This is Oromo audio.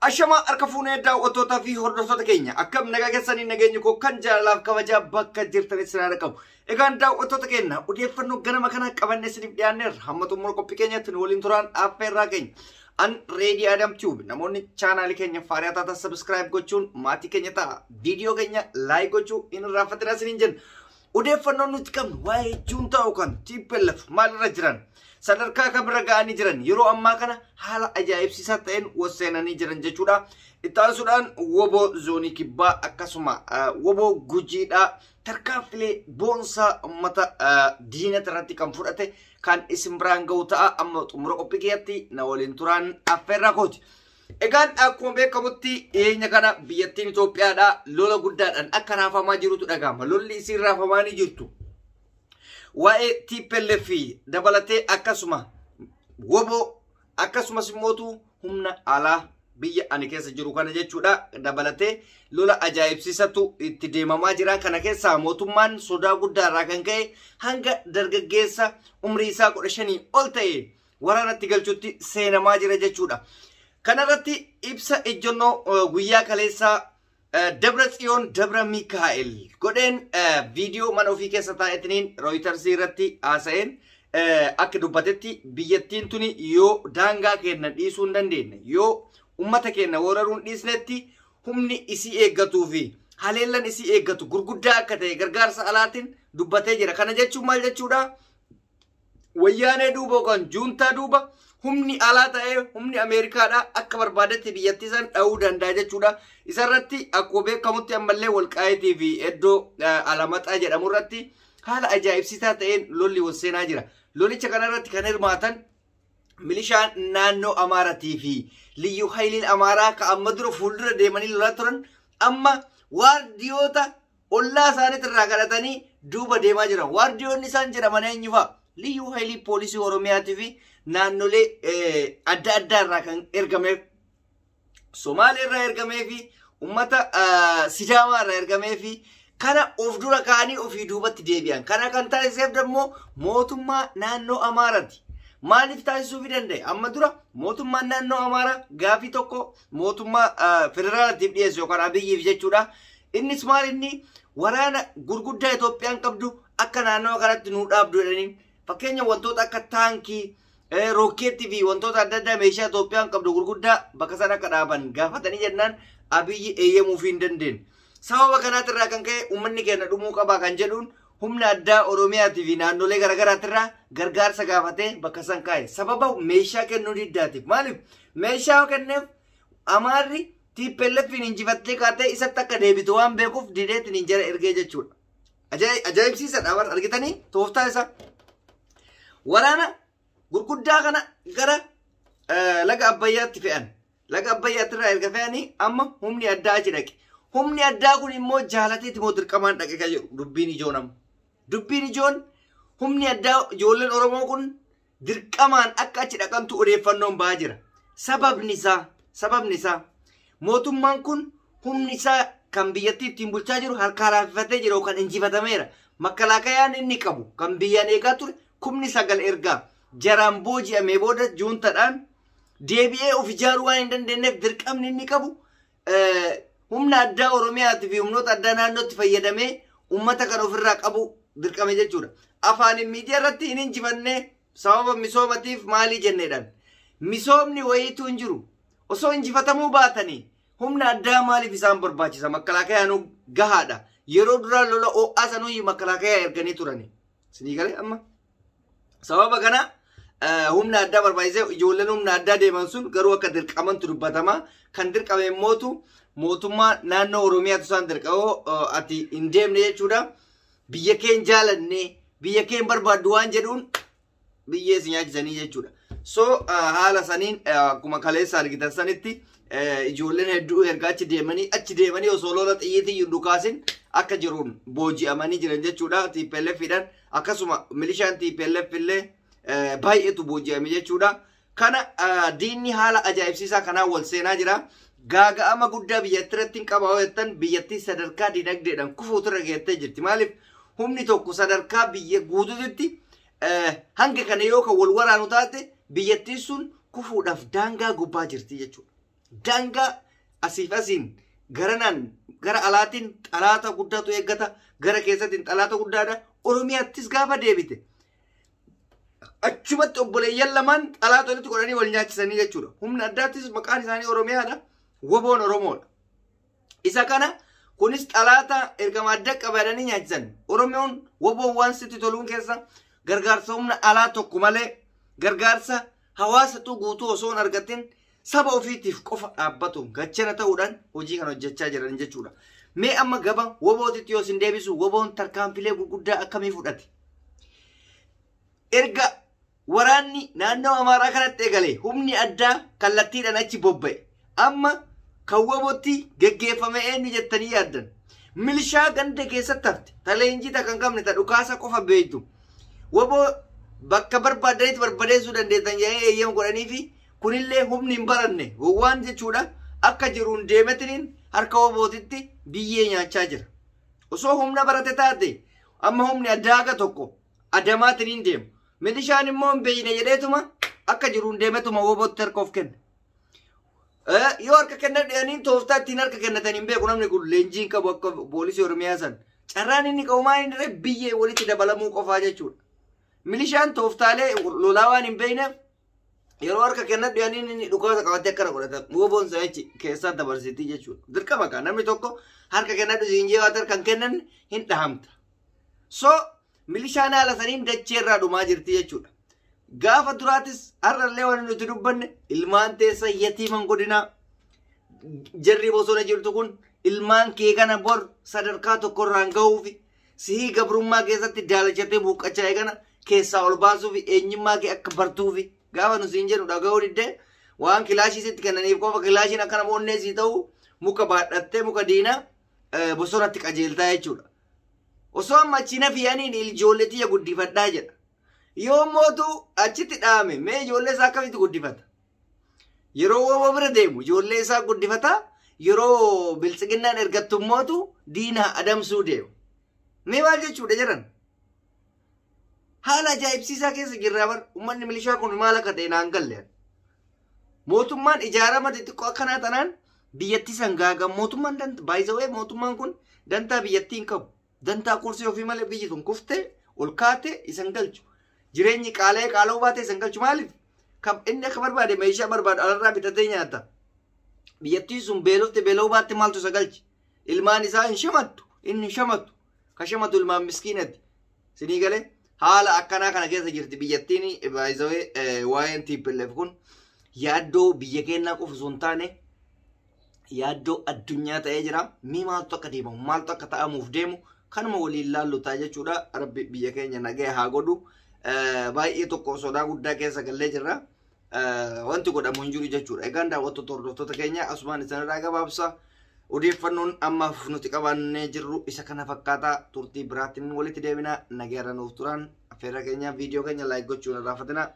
Ashamaa harka fuunee daawwattootaa fi hordoftoota keenya, akkam nagaa keessanii? Nageenyi koo kan jaalalaaf kabajaa bakka jirtan isin haa qabu. Egaan daawwattoota keenya, odeeffannoo ganama kana qabannee isiniif dhiyaanneerra. Hamma xumura qophii keenyatti nu waliin turaan affeerraa keenya. An Reedii Adam Tube. Namoonni chaanaalii keenya faariyaa taatan subscribe gochuun maatii keenya ta'a. Viidiyoo keenya like gochuu hin irraanfatinaa isiniin jenna. Odeeffannoon nuti qabnu waa'ee juuntaa yookaan TPLF maalirra jiran, sadarkaa kamirra ga'anii jiran, yeroo ammaa kana haala ajaa'ibsiisaa ta'een wasseenanii jiran jechuudha. Itti aansuudhaan WBO zoonii kibbaa akkasuma WBO Gujiidhaa tarkaanfilee boonsaa uummata diinata irratti kan fudhate kan isin biraan ga'u ta'a. Amma xumura qophii keessatti na waliin turaan affeerraa kooti. Egaan akkuma beekamutti dhiyeenya kana biyyattiin Itoophiyaadhaa lola guddaadhaan akka raafamaa jirutu dhagahama. Lolli isiin raafamaa ni jirtu. Waa'ee TPLF dabalatee akkasuma WBO akkasumas immootu humna alaa biyya ani keessa jiru kana jechuudha dabalatee lola ajaa'ibsiisatu itti deemamaa jira. Kana keessaa mootummaan sodaa guddaa irraa kan ka'e hanga dargaggeessa umrii isaa 15 ol ta'e waraanatti galchuutti seenamaa jira jechuudha. Kanarratti ibsa ejjennoo guyyaa kaleessaa Dabra Tsiyoon Dabra Mikaa'el godheen, viidiyoo mana ofii keessa taa'etiniin Rooyitarsii irratti haasa'een akka dubbatetti, biyyattiin tuni yoo daangaa keenya dhiisuu hin dandeenye, yoo ummata keenya weeraruu hin dhiisnetti, humni isii eeggatuu fi haleellan isii eeggatu gurguddaa akka ta'e gargaarsa alaatiin dubbatee jira. Kana jechuun maal jechuudha? Wayyaanee duuba yookaan juuntaa duuba humni alaa ta'ee humni Ameerikaadhaa akka barbaadetti biyyattii san dha'uu danda'a jechuudha. Isarratti akkuma beekamutti ammallee Walqaayitii fi iddoo Alamaxaa jedhamu irratti haala ajaa'ibsiisaa ta'een lolli wal seenaa jira. Lolicha kanarratti kan hirmaatan milishaan naannoo Amaaratii fi liyyuu hayiliin Amaaraa ka amma dura fuuldura deemanii lolaa turan amma waardiyoota ollaa isaaniitti irraa kadhatanii duuba deemaa jiran. Waardiyoonni isaan jedhaman eenyu fa'a? Liyyuu hayilii poolisii Oromiyaatii fi naannolee adda addaa irraa kan ergameef, Somaalee irraa ergamee fi uummata Sidaamaa irraa ergamee fi kana of dura ka'anii ofii duubatti deebi'an. Kana kan taasiseef immoo mootummaa naannoo Amaaraati. Maaliif taasisuu danda'e? Amma dura mootummaan naannoo Amaaraa gaafii tokko mootummaa federaalaatiif dhiyeessu yookaan Abiyyiif jechuudha. Innis maal? Inni waraana gurguddaa Itoophiyaan qabdu akka naannoo kanatti nuu dhaabdu jedhanii, fakkeenya wantoota akka taankii, rookeettii fi wantoota adda addaa meeshaa Itoophiyaan qabdu gurguddaa bakka sana akka dhaaban gaafatanii jennaan Abiyyi eeyyamuufii hin dandeenye. Sababa kanaatirraa kan ka'e uummanni keenya dhumuu qabaa kan jedhuun humna addaa Oromiyaatii fi naannolee garaagaraatirraa gargaarsa gaafatee bakka san kaa'e. Sababa meeshaa kennuu diddaatiif. Maaliif meeshaa kenneef? Amaarri TPLFin injifattee kaatee isatti akka deebitu waan beekuuf dideetiin hin jara ergee jechuudha. Ajaa'ibsiisadha bara, argitanii tooftaa isaa. Waraana gurguddaa kana gara laga Abbayyaatti fe'an. Laga Abbayyaatti irraa erga fe'anii amma humni addaa achi dhaqe. Humni addaa kun immoo jaalateeti moo dirqamaan dhaqe kan jedhu dubbiin ijoo nama. Dubbiin ijoon humni addaa ijoolleen Oromoo kun dirqamaan akka achi dhaqantu odeeffannoon ba'aa jira. Sababni isaa mootummaan kun humni isaa kan biyyattii ittiin bulchaa jiru harkaa raafifatee jira yookaan injifatameera. Makkalaakayaan inni qabu kan biyyaan eegaa ture 9,000 ergaa jaraan booji'amee booda juuntadhaan deebi'ee of ijaaruu waan hin dandeenyeef, dirqamni inni qabu humna addaa Oromiyaatii fi humnoota addaa naannootti fayyadamee uummata kan ofirraa qabu dirqame jechuudha. Afaan miidiyaa irratti hin injifannee sababa misoomatiif maalii jenneedhaan. Misoomni wayiitu hin jiru. Osoo injifatamuu baatanii humna addaa maaliif isaan barbaachisa? Makkalaakayaan gahaadha. Yeroo duraa lola ho'aa sanuu makkalaakayaa erganii turani. Isinii galee amma? Sababa kana humna addaa barbaachisee ijoolleen humna addaa deeman sun garuu akka dirqamantu dubbatama. Kan dirqame immootu mootummaa naannoo Oromiyaatu isaan dirqamoo ati hin deemne jechuudha. Biyya keen jaalanne, biyya keen barbaaddu waan jedhuun biyyee si nyaachisanii jechuudha. So haala saniin akkuma kaleessa argitan sanitti ijoolleen hedduu erga achi deemanii osoo lola xiyyiitii hin dhukaasin akka jiruun booji'amanii jiran jechuudha. TPLF dhaan akkasuma milishaan TPLF illee baay'eetu booji'ame jechuudha. Kana diinni haala ajaa'ibsiisaa kanaan wal seenaa jira. Gaaga'ama guddaa biyyattii irratti hin qaba yoo jettan, biyyattii sadarkaa dinagdeedhaan kufuutu irra geettee jirti. Maaliif? Humni tokko sadarkaa biyya guutuutti hanga kana yoo kan wal waraanu taate, biyyattiin sun kufuudhaaf daangaa gubbaa jirti jechuudha. Daangaa asiif asiin garanaan gara alaatiin xalaata guddaatu eeggata, gara keessattiin xalaata guddaadha. Oromiyaattis gaafa deebite achumatti obboleeyyan lamaan xalaata walitti godhanii wal nyaachisanii jechuudha. Humna addaattis maqaan isaanii Oromiyaadha. Woboon Oromoodha. Isa kana kunis xalaata ergama adda qabatanii nyaachisan. Oromoon woboon waan sitti toluun keessa gargaarsa humna alaa tokko malee gargaarsa hawaasatu guutuu osoo hin argatin saba ofiitiif qofa dhaabbatu gachana ta'uudhaan hojii kana hojjechaa jiran jechuudha. Mee amma gaba wobootitti yoo isin deebisu, woboon tarkaanfilee gurguddaa akkamii fudhate? Erga waraanni naannoo Amaaraa kanatti eegale humni addaa kallattiidhaan achi bobba'e. Amma kan wobootti geggeeffame eenyu jettanii yaaddan? Milishaa ganda keessatti hafte, ta leenjii ta kan qabne, ta dhukaasa qofa beektu. Woboo bakka barbaadanitti barbadeessuu dandeessan jedhanii eeyyama godhanii fi kunillee humni hin baranne gowwaan jechuudha, akka jiruun deemetiniin harka wobootitti biyyee nyaachaa jira. Osoo humna barate taate amma humni addaa haga tokko adamaatiniin deema. Milishaan immoo hin beeyne jedheetuma akka jiruun deemetuma wobootti harka of kenna. Yoo harka kennan dhiyaniin tooftaa ittiin harka kennatan hin beeku, namni kun leenjii hin qabu akka poolisii Oromiyaa san. Carraan inni qabu maal inni biyyee walitti dabalamuu qofaa jechuudha. Milishaan tooftaalee lolaa waan hin beekneef yeroo harka kennan dhiyaniin inni dhukaasa qabatee akkana godhata. Woboon sa'ichi keessaa dabarsitii jechuudha. Dirqama kaa namni tokko harka kennadhu siin jee waan harka hin kennan hin dhahamta. So milishaan haala saniin dachee irraa dhumaa jirti jechuudha. Gaafa duraatis har'allee waan nuti dubbanne, ilmaan teessa yatiiman godinaa, jarri bosona jirtu kun ilmaan kee kana bor sadarkaa tokkorraan gahuufi sihii gabrummaa keessatti daalachatee buuqqachaa kana keessaa ol baasuufi eenyummaa kee akka bartuufi gaafa nu siin jedhu dhaga'uu diddee waan kilaashii sitti kennaniif qofa kilaashiin akkana onnee sii ta'u muka baadhattee muka diinaa bosonatti qajeeltaa jechuudha. Osoo amma achi nafi aniin ijoollee tiyya guddifadhaa jedha. Yoo mootu achitti dhaame, mee ijoollee isaa akkamitti guddifata? Yeroo woboo bira deemu ijoollee isaa guddifata. Yeroo biltsiginnaan ergattu mootu diina adamsuu deemu. Mee maal jechuudha jedhan? Haala ajaa'ibsiisaa keessa jirraa bar, uummanni milishaa kun maal akka ta'e naan galle. Mootummaan ijaarama xixiqqoo akkanaa tanaan biyyattii san gaagan mootummaan baay'isawee mootummaan kun dantaa biyyattii hin qabu. Dantaa kursii ofii malee biyyi sun kuftee ol kaatee isan galchu. Jireenyi qaala'ee qaala'uu baatee isan galchu, maaliif? Inni akka barbaade meeshaa barbaadu alarraa bitatee nyaata. Biyyattiin sun beelofte beela'uu baatte maaltu isa galchi? Ilmaan isaa hin shamattu. Inni hin shamattu. Ka shamatu ilmaan miskiinati. Sinii galee haala akkanaa kana keessa jirti biyyattiin. Baay'isawee waa'een TPLF kun yaaddoo biyya keenyaa qofa osoo hin taane yaaddoo addunyaa ta'ee jira. Mii maaltu akka deemamu, maaltu akka ta'amuuf deemu kanuma waliin laallu ta'a jechuudha. Rabbi biyya keenya nagaya haa godhu. Baay'ee tokko sodaa guddaa keessa gallee jirra. Wanti godhamu hin jiru jechuudha. Egaan daawwattoota, hordoftoota keenya, asumaan isinirraa gabaabsa. Odeeffannoon ammaaf nuti qabannee jirru isa kana fakkaataa. Turtii biraatiin walitti deebina, nagaarra nuuf turan. Affeerra keenya, viidiyoo keenya like gochuun irraafatina.